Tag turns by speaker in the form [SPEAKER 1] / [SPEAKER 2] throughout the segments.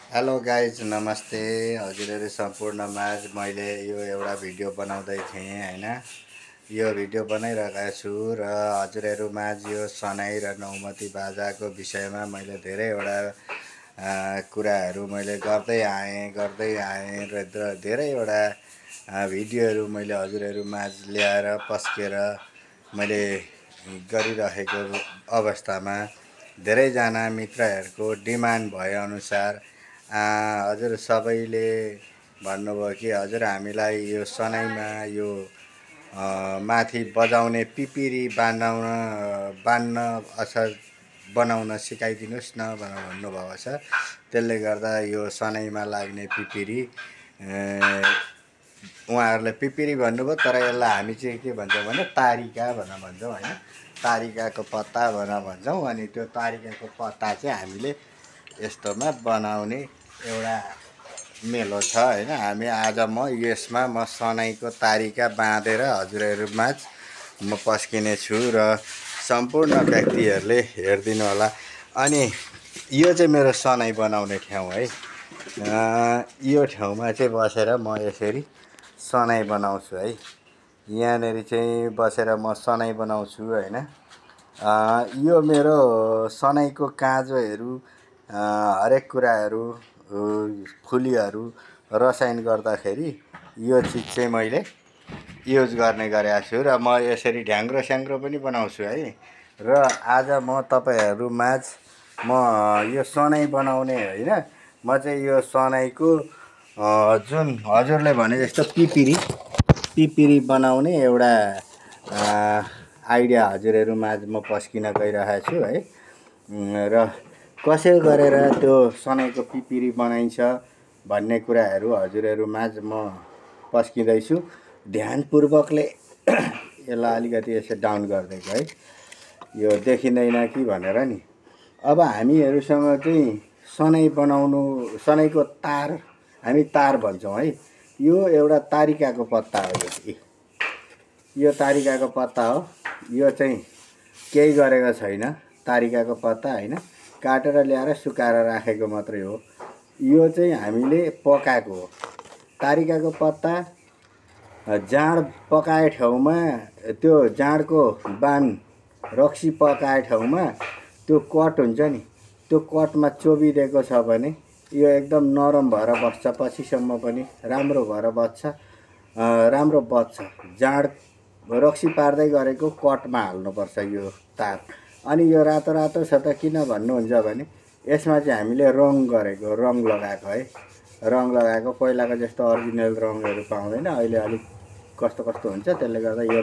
[SPEAKER 1] Hello guys नमस्ते। हजुरहरू सम्पूर्णमा मैले यो एउटा भिडियो बनाउँदै थिएँ हैन। यो भिडियो बनाइरहेको छु र हजुरहरूमाझ यो सनाई र नौमती बाजाको विषयमा मैले धेरैवटा कुराहरू मैले गर्दै आएँ र धेरैवटा भिडियोहरू मैले हजुरहरूमाझ ल्याएर पस्केर मैले गरिरहेको अवस्थामा धेरैजना मित्रहरूको डिमान्ड भएअनुसार हजुर सबैले भन्नुभयो कि हजुर हामीलाई यो सनाईमा यो माथि बजाउने पिपिरी बान्न अथवा बनाउन सिकाइदिनुहोस् न भनेर भन्नुभएको छ। त्यसले गर्दा यो सनाईमा लाग्ने पिपिरी उहाँहरूले पिपिरी भन्नुभयो, तर यसलाई हामी चाहिँ के भन्छौँ भने तारिका भनेर भन्छौँ होइन। तारिकाको पत्ता भनेर भन्छौँ। अनि त्यो तारिकाको पत्ता चाहिँ हामीले यस्तोमा बनाउने एउटा मेलो छ होइन। हामी आज यसमा सनाईको तारिका बाँधेर हजुरहरूमाझ म पस्किने छु र सम्पूर्ण व्यक्तिहरूले हेरिदिनु होला। अनि यो चाहिँ मेरो सनाई बनाउने ठाउँ है। यो ठाउँमा चाहिँ बसेर म यसरी सनाई बनाउँछु है। यहाँनिर चाहिँ बसेर म सनाई बनाउँछु होइन। यो मेरो सनाईको काँजोहरू हरेक कुराहरू फुलीहरू रसायन गर्दाखेरि यो चिज चाहिँ मैले युज गर्ने गरेको छु र म यसरी ढ्याङ्ग्रो स्याङ्ग्रो पनि बनाउँछु है। र आज म तपाईँहरूमाझ म यो सनाई बनाउने होइन, म चाहिँ यो सनाईको जुन हजुरले भने जस्तो पिपिरी बनाउने एउटा आइडिया हजुरहरूमाझ म पस्किन गइरहेको छु है। र कसरी गरेर त्यो सनाईको पिपिरी बनाइन्छ भन्ने कुराहरू हजुरहरूमाझ म पस्किँदैछु। ध्यानपूर्वकले यसलाई अलिकति यसो डाउन गरिदिएको है, यो देखिँदैन कि भनेर नि। अब हामीहरूसँग चाहिँ सनाईको तार, हामी तार भन्छौँ है। यो एउटा तारिकाको पत्ता हो। यो तारिकाको पत्ता हो। यो चाहिँ केही गरेको छैन, तारिकाको पत्ता होइन, काटेर ल्याएर सुकाएर राखेको मात्रै हो। यो चाहिँ हामीले पकाएको हो। तारिकाको पत्ता जाँड पकाए ठाउँमा, त्यो जाँडको बान रक्सी पकाए ठाउँमा त्यो कट हुन्छ नि, त्यो कटमा चोबिदिएको छ भने यो एकदम नरम भएर बस्छ, पछिसम्म पनि राम्रो भएर राम्रो बच्छ। जाँड रक्सी पार्दै गरेको कटमा हाल्नुपर्छ यो तार। अनि यो रातो रातो छ त किन भन्नुहुन्छ भने यसमा चाहिँ हामीले रङ लगाएको है। रङ लगाएको, पहिलाको जस्तो अरिजिनल रङहरू पाउँदैन अहिले, अलिक कस्तो हुन्छ। त्यसले गर्दा यो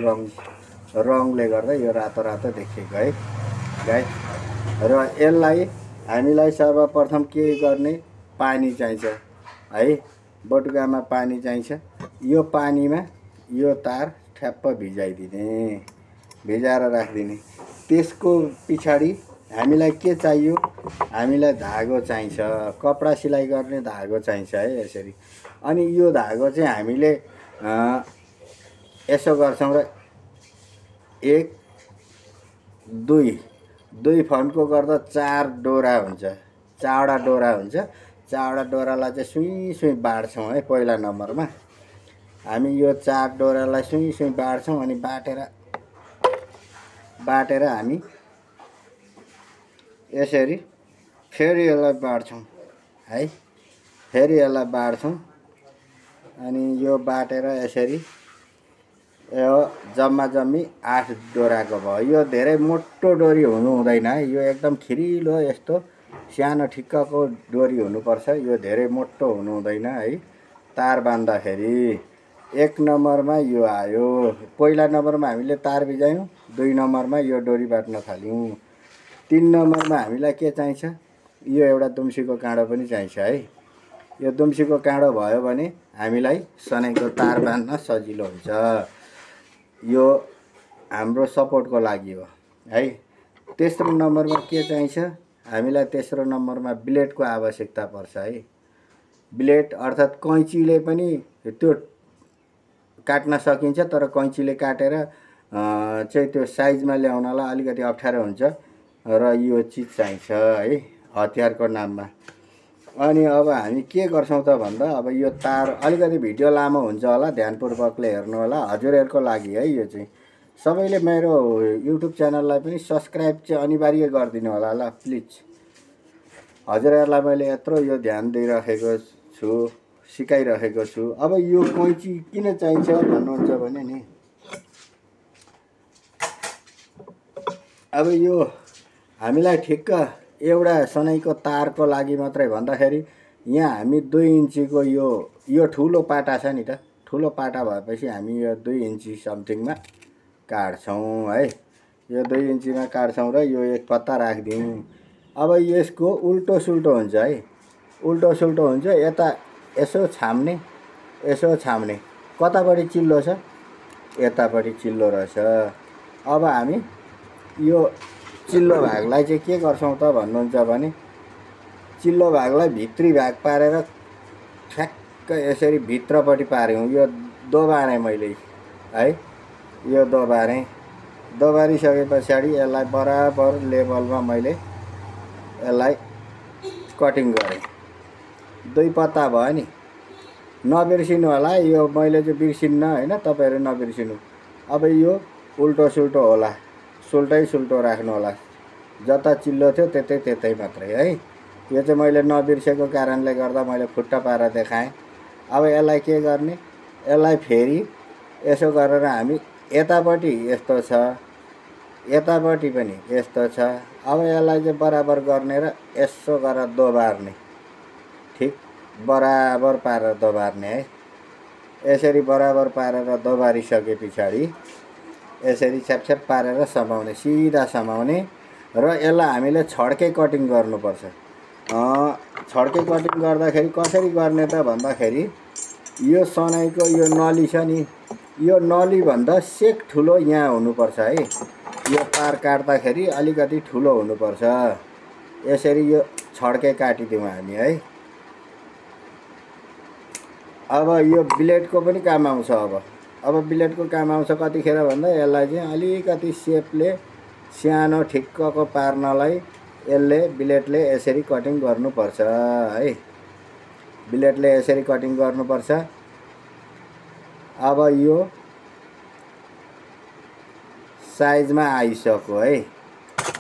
[SPEAKER 1] रङले गर्दा यो रातो रातो देखिएको है गाइस। र यसलाई हामीलाई सर्वप्रथम के गर्ने, पानी चाहिन्छ है। बटुकामा पानी चाहिन्छ। यो पानीमा यो तार ठ्याप्प भिजाएर राखिदिने। त्यसको पछाडि हामीलाई के चाहियो, हामीलाई धागो चाहिन्छ, कपडा सिलाइ गर्ने धागो चाहिन्छ है यसरी। अनि यो धागो चाहिँ हामीले यसो गर्छौँ र 1 2 फन्को गर्दा 4 डोरा हुन्छ, 4वटा डोरा हुन्छ। 4वटा डोरालाई चाहिँ सुई बाँड्छौँ है। पहिला नम्बरमा हामी यो 4 डोरालाई सुई बाँड्छौँ। अनि बाटेर हामी यसरी फेरि यसलाई बाँड्छौँ है। फेरि यसलाई बाँड्छौँ। अनि यो बाटेर यसरी यो जम्मी 8 डोराको भयो। यो धेरै मोटो डोरी हुनु हुँदैन है। यो एकदम खिरिलो यस्तो सानो ठिक्कको डोरी हुनुपर्छ। यो धेरै मोटो हुनु हुँदैन है। तार बाँध्दाखेरि 1 नम्बरमा यो आयो। पहिला नम्बरमा हामीले तार भिजायौँ, 2 नम्बरमा यो डोरी बाट्न थाल्यौँ। 3 नम्बरमा हामीलाई के चाहिन्छ, यो एउटा दुम्सीको काँडो पनि चाहिन्छ है। यो दुम्सीको काँडो भयो भने हामीलाई सनाईको तार बाँध्न सजिलो हुन्छ। यो हाम्रो सपोर्टको लागि हो है। तेस्रो नम्बरमा के चाहिन्छ, हामीलाई तेस्रो नम्बरमा ब्लेडको आवश्यकता पर्छ है। ब्लेड अर्थात् कैँचीले पनि त्यो काट्न सकिन्छ, तर कैँचीले काटेर चाहिँ त्यो साइजमा ल्याउनलाई अलिकति अप्ठ्यारो हुन्छ र यो चिज चाहिन्छ है हतियारको नाममा। अनि अब हामी के गर्छौँ त भन्दा अब यो तार अलिकति भिडियो लामो हुन्छ होला, ध्यानपूर्वकले हेर्नु होला हजुरहरूको लागि है। यो चाहिँ सबैले मेरो युट्युब च्यानललाई पनि सब्सक्राइब चाहिँ अनिवार्य गरिदिनु होला ल प्लिज। हजुरहरूलाई मैले यत्रो यो ध्यान दिइराखेको छु, सिकाइरहेको छु। अब यो कैँची किन चाहिन्छ भन्नुहुन्छ भने नि, अब यो हामीलाई ठिक्क एउटा सनैको तारको लागि मात्रै भन्दाखेरि यहाँ हामी 2 इन्चीको यो ठुलो पाटा छ नि त, ठुलो पाटा भएपछि हामी यो 2 इन्ची समथिङमा काट्छौँ है। यो 2 इन्चीमा काट्छौँ र यो एक पत्ता राखिदिउँ। अब यसको उल्टो सुल्टो हुन्छ है, उल्टो सुल्टो हुन्छ। यता यसो छाम्ने, यसो छाम्ने, कतापट्टि चिल्लो छ, यतापट्टि चिल्लो रहेछ। अब हामी यो चिल्लो भागलाई चाहिँ के गर्छौँ त भन्नुहुन्छ भने, चिल्लो भागलाई भित्री भाग पारेर ठ्याक्क यसरी भित्रपट्टि पार्यौँ। यो दोबारेँ मैले है, यो दोबारिसके पछाडि यसलाई बराबर लेभलमा मैले यसलाई कटिङ गरेँ। 2 पत्ता भयो नि, नबिर्सिनु होला यो, मैले चाहिँ बिर्सिन्न हैन, तपाईहरु नबिर्सिनु। अब यो उल्टो सुल्टो होला, सुल्टै सुल्टो राख्नु होला, जता चिल्लो थियो त्यतै मात्रै है। यो चाहिँ मैले नबिर्सेको कारणले गर्दा मैले फुट्टा पारेर देखाएँ। अब यसलाई के गर्ने, यसलाई फेरि यसो गरेर हामी यतापट्टि यस्तो छ, यतापट्टि पनि यस्तो छ। अब यसलाई चाहिँ बराबर गर्ने र यसो गरेर दोबार्ने, ठिक बराबर पारेर दोबार्ने है। यसरी बराबर पारेर दोबारिसके पछाडि यसरी छ्यापछ्याप पारेर समाउने, सिधा समाउने र यसलाई हामीले छड्के कटिङ गर्नुपर्छ। छड्के कटिङ गर्दाखेरि कसरी गर्ने त भन्दाखेरि, यो सनाइको यो नली छ नि, यो नली भन्दा सेक ठुलो यहाँ हुनुपर्छ है। यो तार काट्दाखेरि अलिकति ठुलो हुनुपर्छ। यसरी यो छड्के काटिदिउँ हामी है। अब यो ब्लेडको पनि काम आउँछ। अब ब्लेडको काम आउँछ कतिखेर भन्दा, यसलाई चाहिँ अलिकति सेपले सानो ठिक्कको पार्नलाई यसले ब्लेडले यसरी कटिङ गर्नुपर्छ है। ब्लेडले यसरी कटिङ गर्नुपर्छ। अब यो साइजमा आइसक्यो है।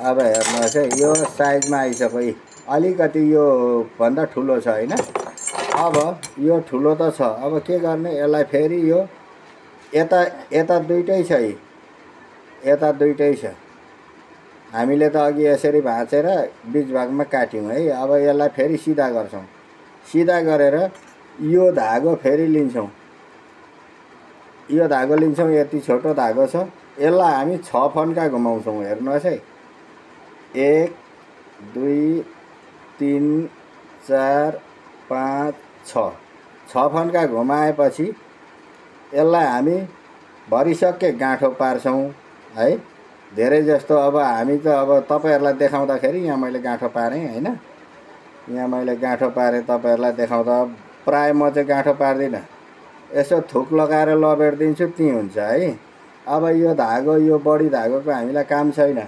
[SPEAKER 1] अब हेर्नुहोस् है, यो साइजमा आइसक्यो। अलिकति यो भन्दा ठुलो छ हैन। अब यो ठुलो त छ, अब के गर्ने, यसलाई फेरि यो यता दुईटै छ, यता दुईटै छ। हामीले त अघि यसरी भाँचेर बीच भागमा काट्यौँ है। अब यसलाई फेरि सिधा गर्छौँ। सिधा गरेर यो धागो फेरि लिन्छौँ, यो धागो लिन्छौँ। यति छोटो धागो छ, यसलाई हामी 6 फन्का घुमाउँछौँ। हेर्नुहोस् है, 1 2 3 4 5 6 फन्का घुमाएपछि यसलाई हामी भरिसक्के गाँठो पार्छौँ है। धेरै जस्तो अब हामी त अब तपाईहरुलाई देखाउँदाखेरि यहाँ मैले गाँठो पारेँ हैन, यहाँ मैले गाँठो पारेँ तपाईहरुलाई देखाउँदा। प्राय म चाहिँ गाँठो पार्दिनँ, यसो थुक लगाएर लबेडिदिन्छु, ती हुन्छ है। अब यो धागो, यो बडी धागोको हामीलाई काम छैन।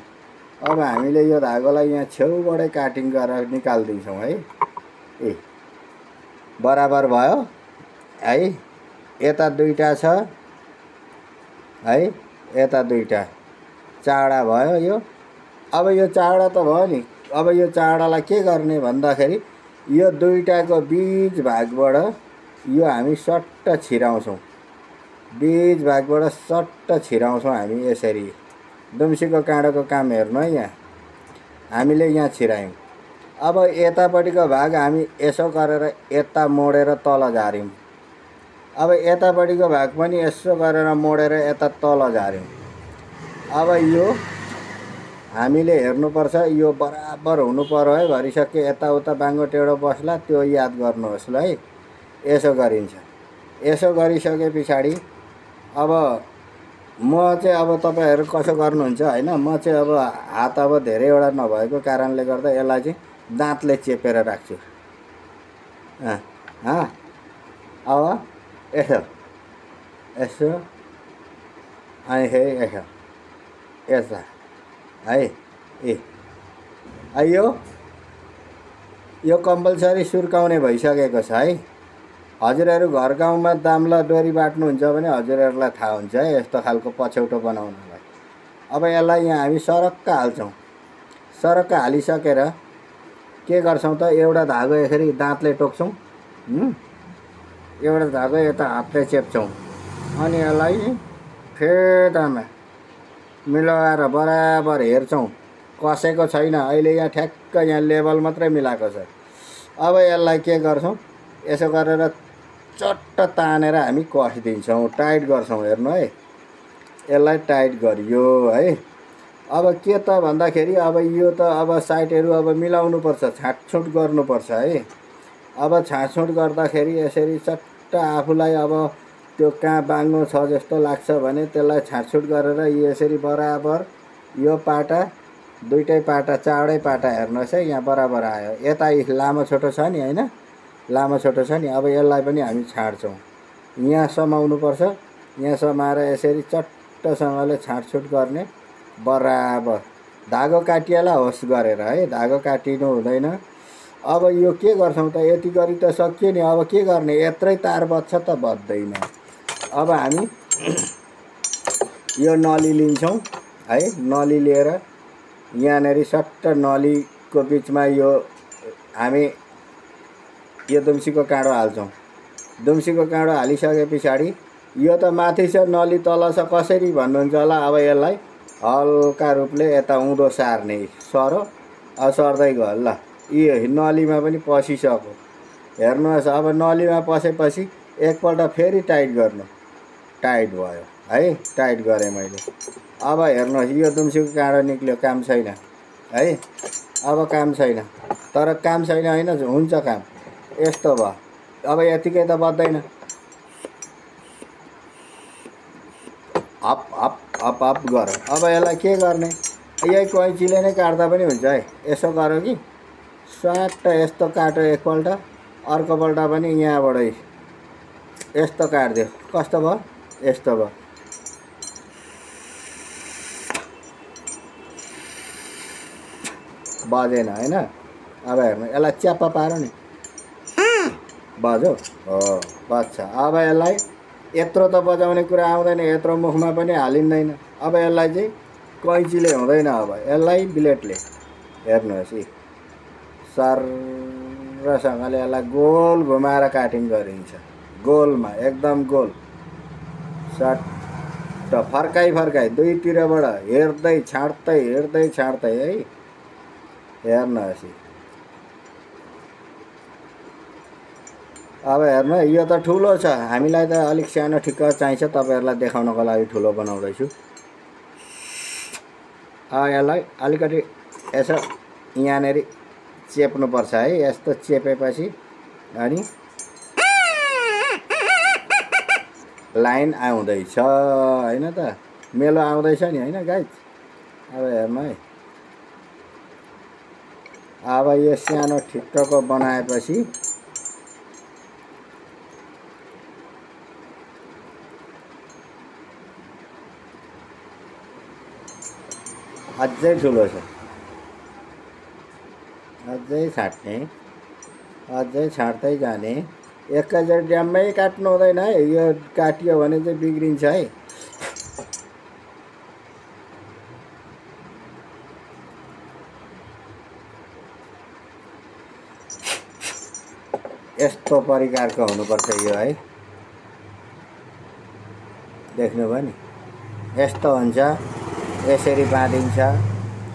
[SPEAKER 1] अब हामीले यो धागोलाई यहाँ छेउबाटै काटिङ गरेर निकाल्दिन्छौँ है। बराबर भयो है। यता दुईटा छ है, यता दुईटा चाडा भयो यो। अब यो चाडा त भयो नि। अब यो चाडालाई के गर्ने भन्दाखेरि, यो दुईटाको बीच भागबाट यो हामी सट्ट छिराउँछौँ, बीच भागबाट सट्ट छिराउँछौँ हामी यसरी। दुम्सीको काँडोको काम हेर्नु है, यहाँ हामीले यहाँ छिरायौँ। अब यतापट्टिको भाग हामी यसो गरेर यता मोडेर तल झार्यौँ। अब यतापट्टिको भाग पनि यसो गरेर मोडेर यता तल झार्यौँ। अब यो हामीले हेर्नुपर्छ, यो बराबर हुनु पर्यो है। भरिसक्यो, यताउता बाङ्गो टेढो बस्ला त्यो याद गर्नुहोस् ल है। यसो गरिन्छ। यसो गरिसके पछाडि अब म चाहिँ, अब तपाईहरु कसो गर्नुहुन्छ हैन, म चाहिँ अब हात अब धेरैवटा नभएको कारणले गर्दा यसलाई चाहिँ दाँतले चेपेर राख्छु। अब यसो यसो अनि फेरि यसो यस्ता है। यो यो कम्पलसरी सुर्काउने भइसकेको छ है। हजुरहरू घर गाउँमा दाम्ला डोरी बाट्नुहुन्छ भने हजुरहरूलाई थाहा हुन्छ है यस्तो खालको पछौटो बनाउनलाई। अब यसलाई यहाँ हामी सरक्क हाल्छौँ। सरक्क हालिसकेर के गर्छौँ त, एउटा धागो यसरी दाँतले टोक्छौँ, एउटा धागो यता हातले चेप्छौँ, अनि यसलाई फेदामा मिलाएर बराबर हेर्छौँ कसेको छैन। अहिले यहाँ ठ्याक्क यहाँ लेभल मात्रै मिलाएको छ। अब यसलाई के गर्छौँ, यसो गरेर चट्ट तानेर हामी कसिदिन्छौँ, टाइट गर्छौँ। हेर्नु है, यसलाई टाइट गरियो है। अब के त भन्दाखेरि अब यो त अब साइडहरू अब मिलाउनु पर्छ, छाँटछुट गर्नुपर्छ है। अब छाँटछुट गर्दाखेरि यसरी चट्ट आफूलाई अब त्यो कहाँ बाङ्गो छ जस्तो लाग्छ भने त्यसलाई छाँटछुट गरेर यसरी बराबर यो पाटा दुईटै पाटा चाँडै पाटा हेर्नुहोस् है, यहाँ बराबर आयो। यता लामो छोटो छ नि हैन, लामो छोटो छ नि। अब यसलाई पनि हामी छाड्छौँ, यहाँ समाउनुपर्छ। यहाँ समाएर यसरी चट्टसँगले छाँटछुट गर्ने बराबर। धागो काटिएला होस् गरेर है, धागो काटिनु हुँदैन। अब यो के गर्छौँ त, यति गरी त सकियो नि। अब के गर्ने, यत्रै तार बज्छ त बज्दैन। अब हामी यो नली लिन्छौँ है। नली लिएर यहाँनेरि सट्ट नलीको बिचमा यो हामी यो दुम्सीको काँडो हाल्छौँ। दुम्सीको काँडो हालिसके पछाडि यो त माथि छ नली तल छ, कसरी भन्नुहुन्छ होला। अब यसलाई हल्का रूपले यता उँधो सार्ने, सरो सर्दै गयो। ल यो नलीमा पनि पसिसक्यो, हेर्नुहोस्। अब नलीमा पसेपछि एकपल्ट फेरि टाइट गर्नु, टाइट भयो है, टाइट गरेँ मैले। अब हेर्नुहोस् यो दुम्सीको काँडो निक्ल्यो, काम छैन है। अब काम छैन, तर काम छैन होइन, हुन्छ काम। यस्तो भयो। अब यतिकै त बज्दैन, हप हप हप हप गर। अब यसलाई के गर्ने, यही कैँचीले नै काट्दा पनि हुन्छ है। यसो गर कि स्वाट यस्तो काट्यो एकपल्ट, अर्कोपल्ट पनि यहाँबाटै यस्तो काट्दियो। कस्तो भयो, यस्तो भयो। बजेन होइन। अब हेर्नु, यसलाई च्याप्पा पारो नि, बज्यो हो, बज्छ। अब यसलाई यत्रो त बजाउने कुरा आउँदैन, यत्रो मुखमा पनि हालिँदैन। अब यसलाई चाहिँ कैँचीले हुँदैन, अब यसलाई ब्लेडले हेर्नुहोस् यी सरसँगले यसलाई गोल घुमाएर काटिङ गरिन्छ। गोलमा एकदम गोल, सट्ट फर्काइ फर्काइ दुईतिरबाट हेर्दै छाड्दै हेर्दै छाड्दै है। हेर्नुहोस् अब हेर्नु, यो त ठुलो छ, हामीलाई त अलिक सानो ठिक्क चाहिन्छ। तपाईँहरूलाई देखाउनको लागि ठुलो बनाउँदैछु। यसलाई अलिकति यसो यहाँनेरि चेप्नुपर्छ है। यस्तो चेपेपछि अनि लाइन आउँदैछ होइन त, मेलो आउँदैछ नि होइन गाइज। अब हेर्नु है, अब यो सानो ठिक्कको बनाएपछि अझै ठुलो छ, अझै छाट्ने, अझै छाट्दै जाने। एकैचोटि ड्याम्मै काट्नु हुँदैन है, यो काटियो भने चाहिँ बिग्रिन्छ है। यस्तो प्रकारको हुनुपर्छ यो है, देख्नुभयो नि, यस्तो हुन्छ, यसरी बाँधिन्छ।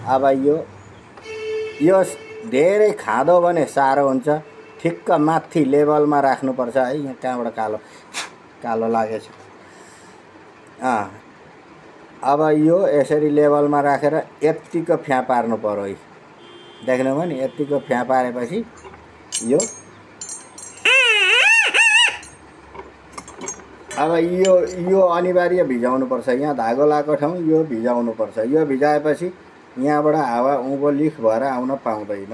[SPEAKER 1] अब यो धेरै खाँदो भने साह्रो हुन्छ, ठिक्क माथि लेभलमा राख्नुपर्छ है। यहाँ कहाँबाट कालो कालो लागेछ। अब यो यसरी लेभलमा राखेर यत्तिको फ्या पार्नु पर्यो है, देख्नुभयो नि। यत्तिको फ्या पारेपछि यो अब यो अनिवार्य भिजाउनुपर्छ। यहाँ धागो लगाएको ठाउँ यो भिजाउनुपर्छ। यो भिजाएपछि यहाँबाट हावा उँभो लिख भएर आउन पाउँदैन।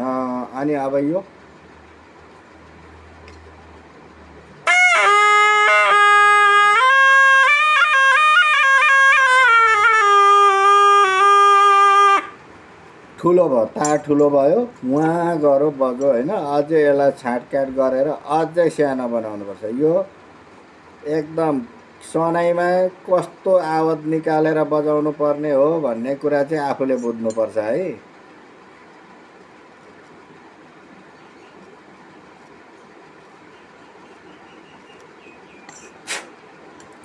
[SPEAKER 1] अनि अब यो ठुलो भयो, तार ठुलो भयो, उहाँ गएर बज्यो होइन। अझै यसलाई छाँटकाट गरेर अझै सानो बनाउनुपर्छ। यो एकदम सनाइमा कस्तो आवाज निकालेर बजाउनु पर्ने हो भन्ने कुरा चाहिँ आफूले बुझ्नुपर्छ है।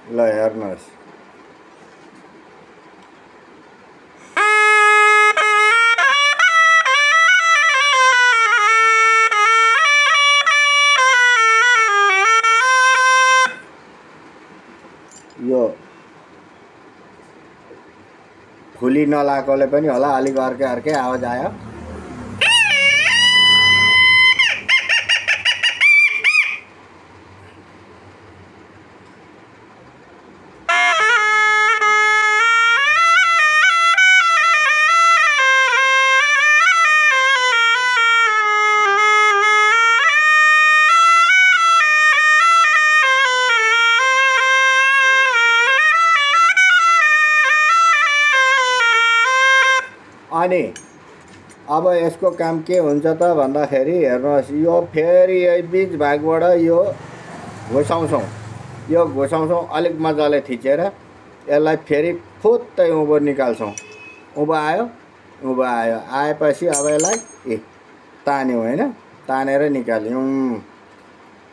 [SPEAKER 1] ल हेर्नुहोस्, यो फुली नलाएकोले पनि होला, अलिक अर्कै अर्कै आवाज आयो। अनि अब यसको काम के हुन्छ त भन्दाखेरि हेर्नुहोस्, यो फेरि यही बिच भागबाट यो घुसाउँछौँ। यो घुसाउँछौँ अलिक मजाले थिचेर यसलाई फेरि फुत्तै उँभो निकाल्छौँ। उँभो आयो, उँभो आयो, आएपछि अब यसलाई तान्यौँ होइन, तानेर निकाल्यौँ।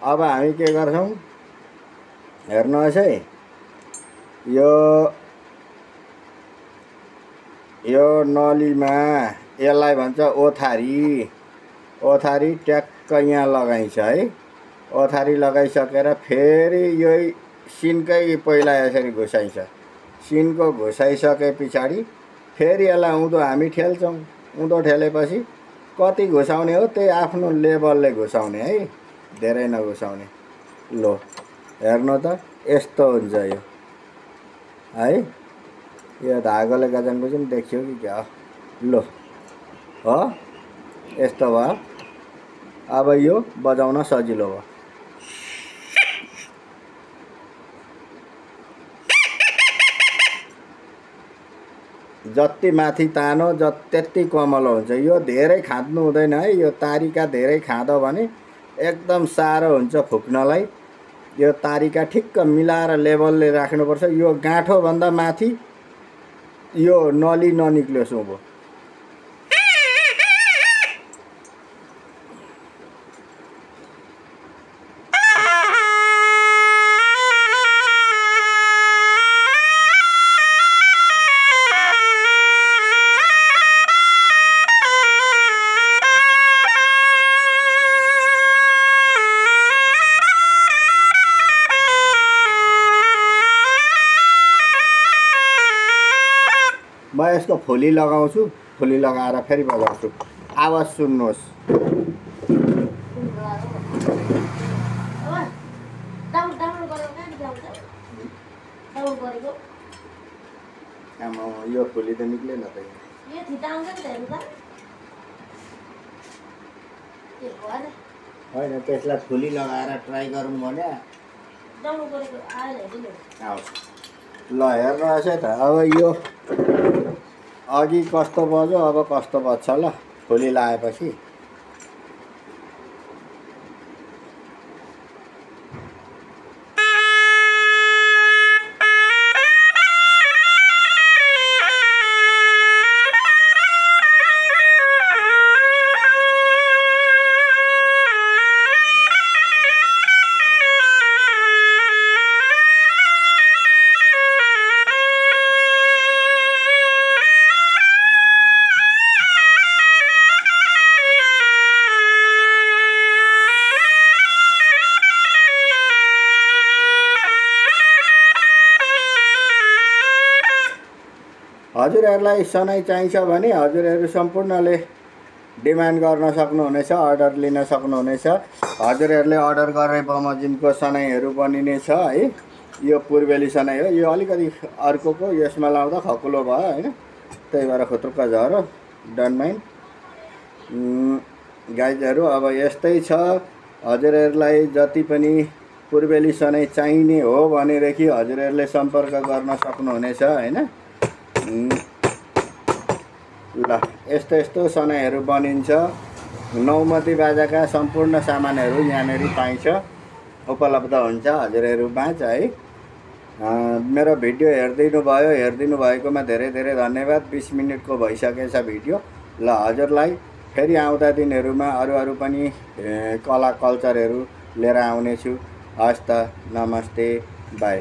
[SPEAKER 1] अब हामी के गर्छौँ हेर्नुहोस् है, यो नलीमा यसलाई भन्छ ओथारी। ओथारी ट्याक्क यहाँ लगाइन्छ है। ओथारी लगाइसकेर फेरि यही सिनकै पहिला यसरी घुसाइन्छ। सिनको घुसाइसके पछाडि फेरि यसलाई उँधो हामी ठेल्छौँ। उँधो ठेलेपछि कति घुसाउने हो त्यही आफ्नो लेभलले घुसाउने है, धेरै नघुसाउने। लो हेर्नु त, यस्तो हुन्छ यो है। यो धागोले गजनको चाहिँ देखियो कि क्या? लो हो, यस्तो भयो। अब यो बजाउन सजिलो भयो। जति माथि तानो त्यति कमलो हुन्छ। यो धेरै खाँद्नु हुँदैन है। यो तारिका धेरै खाँदो भने एकदम साह्रो हुन्छ फुक्नलाई। यो तारिका ठिक्क मिलाएर लेभलले राख्नुपर्छ। यो गाँठोभन्दा माथि यो नली ननिक्लियोस् उँभो। म यसको फुली लगाउँछु, फुली लगाएर फेरि बजाउँछु। आवाज सुन्नुहोस्। यो फुली त निक्लेन त। होइन, त्यसलाई फुली लगाएर ट्राई गरौँ भने आउँछ। ल हेर्नुहोस् है त, अब यो अघि कस्तो बज्यो अब कस्तो बज्छ ल फुली लगाएपछि। हजुरहरूलाई सनाई चाहिन्छ भने हजुरहरू सम्पूर्णले डिमान्ड गर्न सक्नुहुनेछ, अर्डर लिन सक्नुहुनेछ। हजुरहरूले अर्डर गरे बमोजिमको सनाईहरू बनिनेछ है। यो पूर्वेली सनाई हो। यो अलिकति अर्कोको यसमा लाउँदा खकुलो भयो होइन, त्यही भएर खुत्रुक्क झऱ्यो। डन्ट माइन्ड गाइजहरू। अब यस्तै छ। हजुरहरूलाई जति पनि पूर्वेली सनाई चाहिने हो भनेदेखि हजुरहरूले सम्पर्क गर्न सक्नुहुनेछ होइन। ल ल यस्तो यस्तो सनाईहरू बनिन्छ। नौमती बाजाका सम्पूर्ण सामानहरू यहाँनिर पाइन्छ, उपलब्ध हुन्छ हजुरहरूमाझ है। मेरो भिडियो हेरिदिनु भएकोमा धेरै धेरै धन्यवाद। 20 मिनटको भइसकेछ भिडियो। ल हजुरलाई फेरि आउँदा दिनहरूमा अरू पनि कला कल्चरहरू लिएर आउनेछु। हस् त, नमस्ते, बाई।